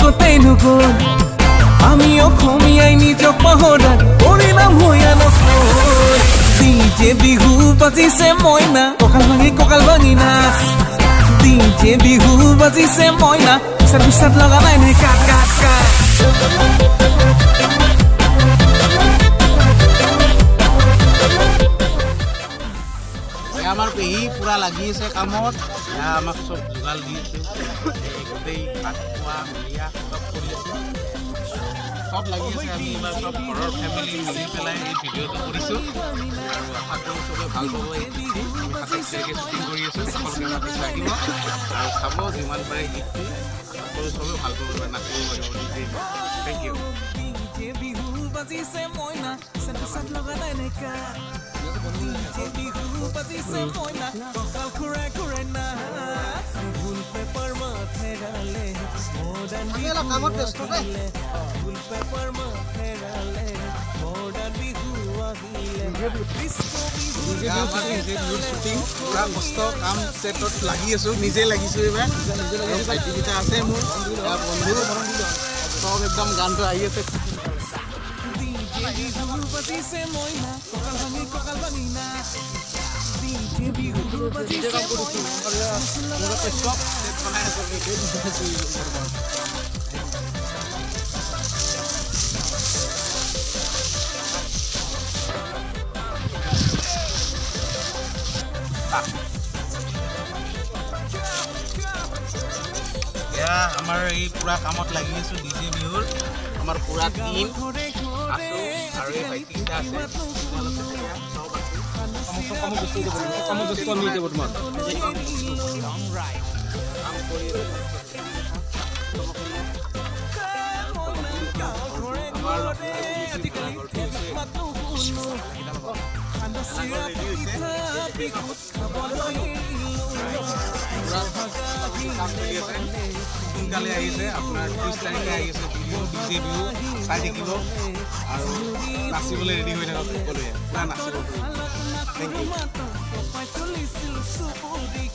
ক'তেনো গ'ল? আমি অসমীয়াই নিজক পাহৰাৰ পৰিণাম হৈ আনকৈ। ডিজে বিহু বাজিছে মইনা, কঁকাল ভাঙি কঁকাল ভাঙি নাচ। ডিজে বিহু বাজিছে মইনা, পিছত পিছত লগা নাই নে কাট কাট কাট। এয়া আমাৰ পেহী পূৰা লাগি আছে কামত। এয়া আমাক চব যোগাৰ দি আছে। এই গোটেই ভাত খোৱা মেলিয়া চব কৰি আছে, চব লাগি আছে। আমি এইবাৰ চব ঘৰৰ ফেমিলি মিলি পেলাই এই ভিডিঅ'টো কৰিছোঁ আৰু আশা কৰোঁ চবে ভাল পাব এই গীতটি। আমি 27 তাৰিখে শ্বুটিং কৰি আছোঁ। সকলোকে মাতিছোঁ, আহিব আৰু চাব যিমান পাৰে গীতটি। আশা কৰোঁ চবে ভাল পাব, নাচিব পাৰিব নিজে। Thank U. DJ Bihu বাজিছে মইনা, পিছত লগা নাই নে কাট? ডিজে বিহু বাজিছে মইনা, কঁকাল ঘূৰাই ঘূৰাই নাচ। ভুল পেপাৰ মাত হেৰালে, মডাৰ্ণ বিহু আহিলে। ভুল পেপাৰ মাত হেৰালে, মডাৰ্ণ বিহু আহিলে। ডিস্কো বিহু। বিহুৰ শ্বুটিং, পূৰা কষ্ট কাম, ছেটত লাগি আছোঁ, নিজে লাগিছোঁ এইবাৰ। আৰু ভাইটিকেইটা আছে মোৰ, এয়া বন্ধু চব। একদম গানটো আহি আছে। ডিজে বিহু বাজিছে মইনা, কঁকাল ভাঙি কঁকাল ভাঙি নাচ। ডিজে বিহু বাজিছে মইনা। চব ছেট বনাই আছোঁ। এয়া আমাৰ এই পূৰা কামত লাগি আছোঁ। ডিজে বিহুৰ আমাৰ পূৰা টিম আছোঁ আৰু এই ভাইটিকেইটা আছে, তোমালোকে এয়া চব আছে। কামত ব্যস্ত আমি এতিয়া বৰ্তমান। কাম কৰি আছে। আমাৰ ঘৰটো হৈছে ৰেডি হৈছে, পূৰা কাম চলি আছে। সোনকালে আহিছে, আপোনাৰ 30 তাৰিখে আহি আছে বিহু। ডিজে বিহু চাই থাকিব আৰু নাচিবলৈ ৰেডি হৈ থাকক সকলোৱে, পূৰা নাচিব। Thank U. তুলিছিল চুবুৰী।